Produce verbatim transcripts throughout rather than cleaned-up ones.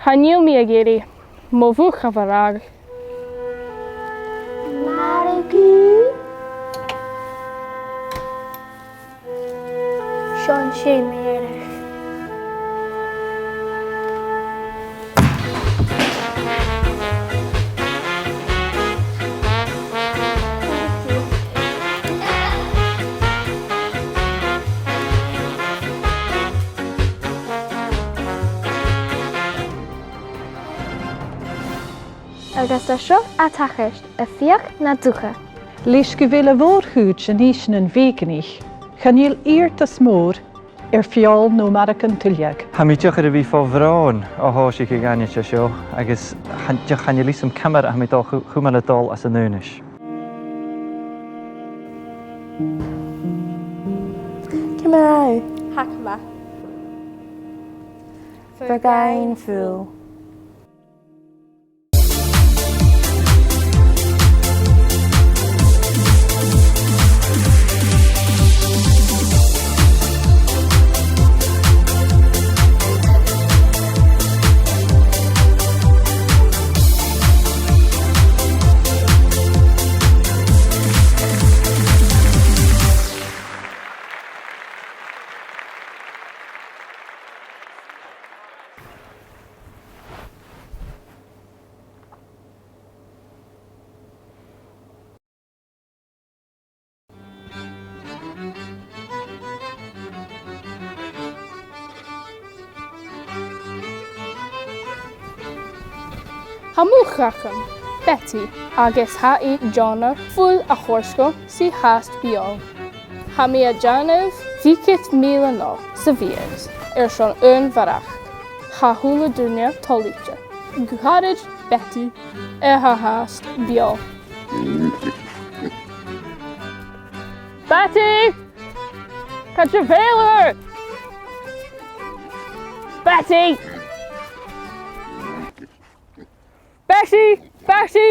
Chan eil mi ag iarraidh mo bhuachaille a mharbhadh. Marbhadh? Seo an t-seòmar. Agus tha seo a' tachairt, a' feuchainn na dùthcha. Leis gu bheil a' mhòr-chuid de dh'Innseanach veigeanach, chan eil iarrtas mòr air feòil no margaidhean tuilleadh. Tha mi dìreach air a bhith fo bhròn o thòiseachadh an aithisg seo, agus chan, dìreach chan eil fhios agam ciamar a tha mi dol chu-, cumail a' dol às an aonais. Ciamar a tha thu? Tha gu math. Bheagáin fuil. Tha mo mhàthair, Betty, agus tha i a' dèanamh fuil a chur sìos sa chàs beò. Tha mi a' dèanamh fichead mìle not sa mhìos airson aon bharrachd. Tha a h-uile duine toilichte, gu h-àraid Betty, air a' chàs beò. Betty! Càit a bheil thu? Betty! Betty! Betty!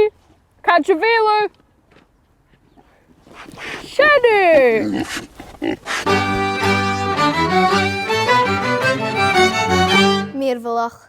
Càit a bheil thu? Sin thu! Mìorbhaileach.